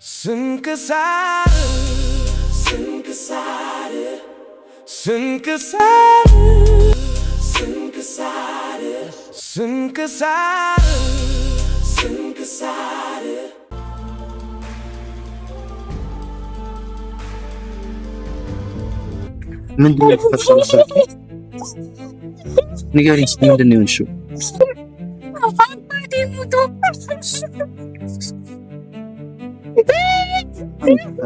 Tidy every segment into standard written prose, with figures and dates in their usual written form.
ስንክሳር ስንክሳር ስንክሳር ስንክሳር ስንክሳር ስንክሳር። ምንድን ነው የተፈጠረው? ሰርኬ ንገሪኝ፣ ምንድን ነው የሆንሽው?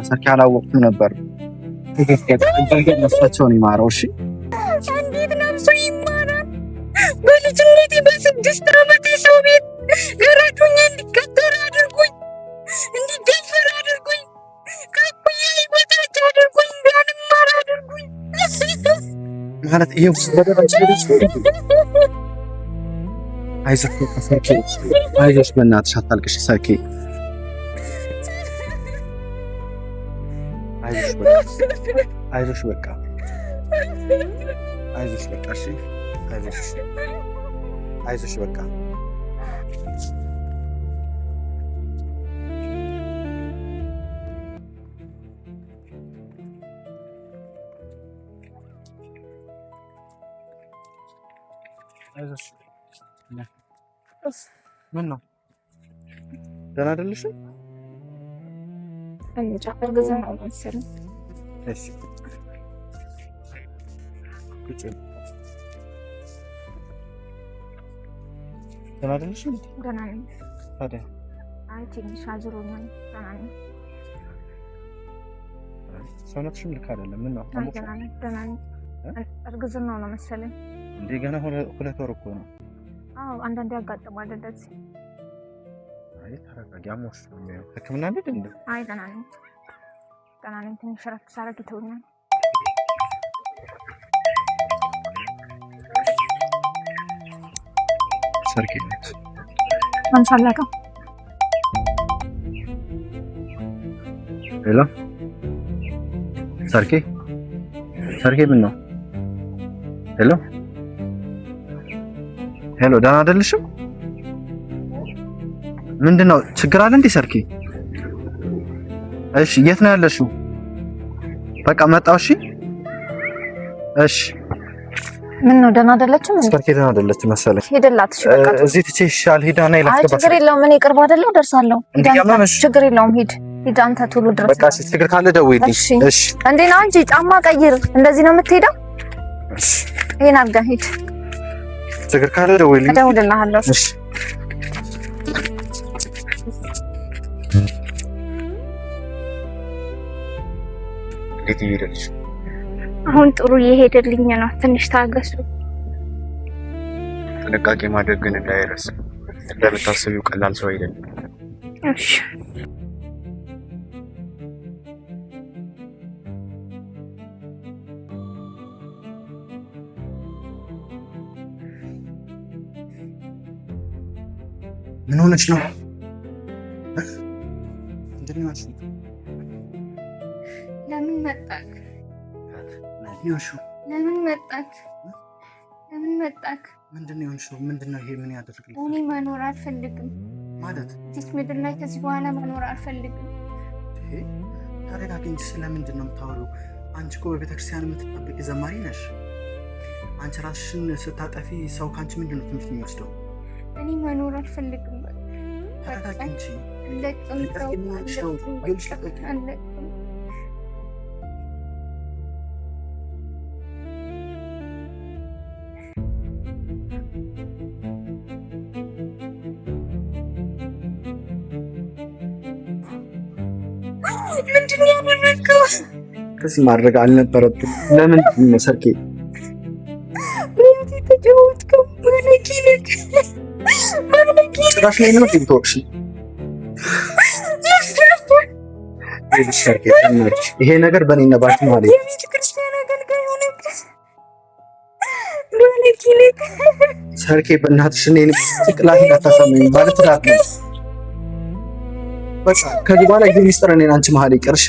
ሰርኬ አላወቅኩም ነበር። ነፍሳቸውን ይማረው። እሺ እንዴት ነፍሱ ይማራል? በልጅነቴ በ6 ዓመቴ ሰው ቤት ገረዱኝ፣ እንዲቀጠር አድርጎኝ፣ እንዲደፈር አድርጎኝ፣ ከእኩያዬ በታች አድርጎኝ፣ እንዳልማር አድርጎኝ። ማለት ይሄ አይዞሽ በቃ ሰርኬ፣ አይዞሽ፣ በእናትሽ አታልቅሽ ሰርኬ፣ አይዞሽ በቃ፣ አይዞሽ በቃ፣ አይዞሽ በቃ፣ እሺ፣ አይዞሽ፣ አይዞሽ በቃ። አይዞሽ። ምን ነው፣ ደህና አይደለሽም? እንጃ፣ እርግዝና ነው መሰለኝ። እሺ፣ ቁጭ በይ። ደህና አይደለሽም? ደህና ነኝ። ታዲያ? አይ፣ ትንሽ አዙሮኛል። ደህና ነኝ። ሰውነትሽም ልክ አይደለም። ምን ነው? አይ፣ ደህና ነኝ፣ ደህና ነኝ። እርግዝናው ነው መሰለኝ። እንዴ፣ ገና 2 ወር እኮ ነው። አዎ፣ አንዳንዴ ያጋጥማል እንደዚህ። አይ፣ ተረጋጊ። አሞሽ ነው የሚያየው። ሕክምና እንሂድ እንዴ? አይ፣ ደህና ነኝ፣ ደህና ነኝ። ትንሽ እረፍት ሳደርግ ይተውኛል። ሰርኬ ናት። አንሳላቀው። Hello ሰርኬ፣ ሰርኬ፣ ምን ነው? Hello hello፣ ደህና አይደለሽም? ምንድን ነው፣ ችግር አለ እንዴ ሰርኬ? እሺ፣ የት ነው ያለሽው? በቃ መጣሁ። እሺ እሺ። ምን ነው፣ ደህና አይደለችም እንዴ? ሰርኬ ደህና አይደለችም መሰለኝ። ሂድላት። እሺ በቃ። እዚህ ትቼሽ አልሄድ እና አይ፣ ላስገባሽ። ችግር የለውም። እኔ ቅርብ አይደለሁ፣ ደርሳለሁ። እንዴ፣ ያመመሽ? ችግር የለውም። ሂድ ሂድ፣ አንተ ቶሎ ድረስ። በቃ እሺ፣ ችግር ካለ ደውይልኝ። እሺ። እሺ። እንዴ ነው እንጂ፣ ጫማ ቀይር። እንደዚህ ነው የምትሄደው? እሺ። ይሄን አድርገህ ሂድ። ችግር ካለ ደውይልኝ። እደውልልሃለሁ። እሺ። እንዴት እየሄደልሽ? አሁን ጥሩ እየሄደልኝ ነው። ትንሽ ታገሱ። ጥንቃቄ ማድረግ ግን እንዳይረሳ። እንደምታስቢው ቀላል ሰው አይደለም። እሺ። ምን ሆነች ነው? ምንድን ነው የሆንሽው? ለምን መጣክ? ምንድን ነው የሆንሽው? ለምን መጣክ? ለምን መጣክ? ምንድን ነው የሆንሽው? ምንድን ነው ይሄ? ምን ያደርግልሽ? እኔ መኖር አልፈልግም። ማለት? እዚች ምድር ላይ ከዚህ በኋላ መኖር አልፈልግም። ይሄ ተረጋጊ እንጂ፣ ስለምንድን ነው የምታወሪው? አንቺ እኮ በቤተክርስቲያን የምትጠበቂ ዘማሪ ነሽ። አንቺ ራስሽን ስታጠፊ ሰው ከአንቺ ምንድን ነው ትምህርት የሚወስደው? እኔ መኖር አልፈልግም። በቃ። ተረጋጊ እንጂ። አልለቅም። ልቀቂ፣ ምን ሆነሽ ነው? አልለቅም። ይኸውልሽ፣ በቃ ልቀቂ። አልለቅም። ምንድን ነው ያደረግከው? ከዚህ ማድረግ አልነበረብን። ለምን ነው ሰርኬ? በህይወቴ ተጫወትከው። ባለጌ ነህ። ባለጌ ነህ። ጭራሽ ላይ ነው ቲክቶክሽ። ይኸውልሽ ሰርኬ፣ በእናትሽ ይሄ ነገር በእኔና ባንቺ መሀል የለም። የቤተ ክርስቲያን አገልጋይ ሆነህ ባለጌ ነህ። ሰርኬ፣ በእናትሽ እኔን ጭንቅላቴን አታሳምኝ። ባለትዳር ነኝ። በቃ ከዚህ በኋላ ይሄ ሚስጥር እኔና አንቺ መሀል ይቅር። እሺ?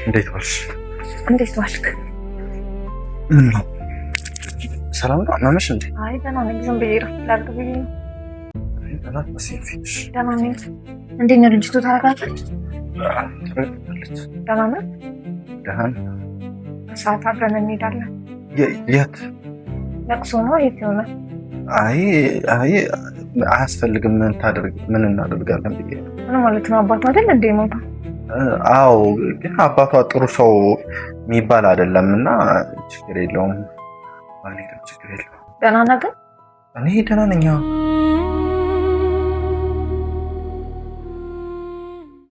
እንዴት ዋልሽ? እንዴት ዋልክ? ምን ነው? ሰላም ነው? አመመሽ እንዴ? አይ ደህና ነኝ። ዝም ብዬ እረፍት ላድርግ ብዬ ነው። ደህና ነኝ። እንዴት ነው ልጅቱ? ተረጋጋች? ደህና ናት? ደህና ነኝ። ሰዓት አብረን እንሄዳለን። የት? ለቅሶ ነው። የት ይሆናል? አይ አይ አያስፈልግም። ምን እናደርጋለን ብዬ ነው። ምን ማለት ነው? አባቷ አይደል እንዴ ሞታ? አዎ፣ ግን አባቷ ጥሩ ሰው የሚባል አይደለም እና ችግር የለውም። ባልሄድም ችግር የለውም። ደህና ነህ ግን? እኔ ደህና ነኝ።